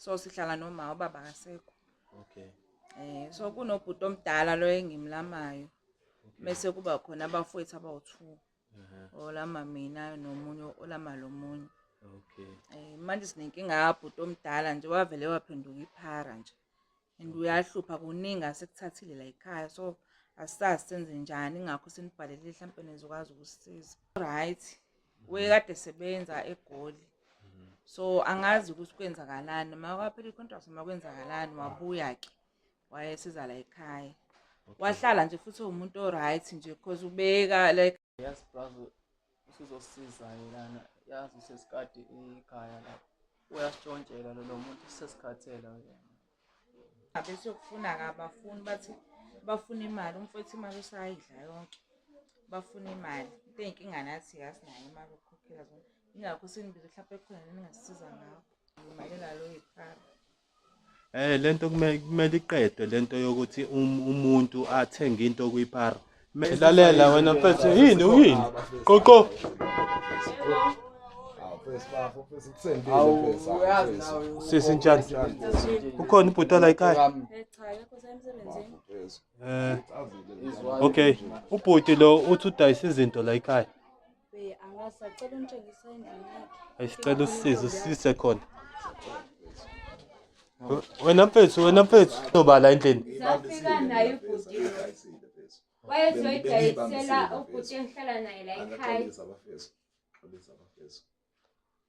So sihlala noma ubaba akasekho. Okay. So kunobhuti omdala lo engimlamayo. Bese kuba khona abafowethu abawu-2. Olama mina nomunye olama lo munye. Okay. Manje sinenkinga yabhuti omdala nje wavele waphenduka iphara nje. And uyahlupha kuningi asekuthathile la ekhaya, so asisazi senze njani, ingakho sinibhalelile mhlampe nizokwazi ukusisiza. Right. Wekade sebenza eGoli. So angazi ukuthi kwenzakalani, noma kwaphela i-contract noma kwenzakalani, wabuya ke wayesiza la ekhaya. Wahlala nje futhi uwumuntu o-right nje because ubeka like Yazi brazo, usuzosiza yelana, yazi usesikade ekhaya lapho. Uyasitshontshela lo muntu, sesikhathele yena. Besiyokufuna-ke abafuni, bathi bafuna imali, umfowethu imali usayidla yonke. Bafuna imali. Into eyinkinga nathi asinayo imali yokukhokhela zona. Ingakho sinibize mhlampe khona ningasisiza ngakho. Ngimalela lo yiphara. Lento kumele iqedwe lento yokuthi umuntu athenge into kwiphara. Lalela wena mfethu, yini uyini? Qoqo. Sisi njani? Ukhona ubhuti la ekhaya? Cha, akekho, usemsebenzini. Okay. Ubhuti lo uthi udayisa izinto la ekhaya. Be angasacela ungitshengisa endlini yakhe. Ayisicela usisize usise khona. Wena mfethu, wena mfethu, ubala endlini. Safika naye ubhuti lo. Wayezoyidayisela ubhuti engihlala naye la ekhaya.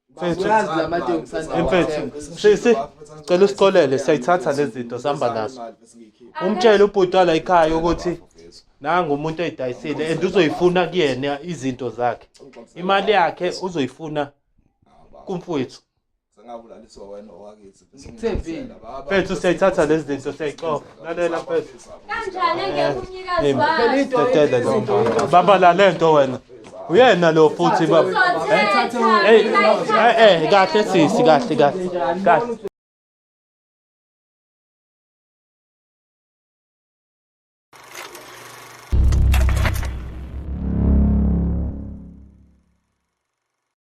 Mfethu, Uyazi la matekisi mfethu, sisi, cela usicolele, siyayithatha lezi zinto sihamba nazo. Umtshele ubhuti wala ekhaya ukuthi nangu umuntu oyidayisile and uzoyifuna kuyena izinto zakhe. Imali yakhe uzoyifuna kumfowethu. Sengabulaliswa wena owakithi. Ngikuthembile. Mfethu, siyayithatha lezi zinto, siyayixofa. Lalela mfethu. Kanjani engekho umnikazi Hey, wayo? Tetele lo mfana. Baba la lento wena. Uyena lo futhi baba. Uzothetha. Hey, kahle sisi, kahle kahle. Kahle.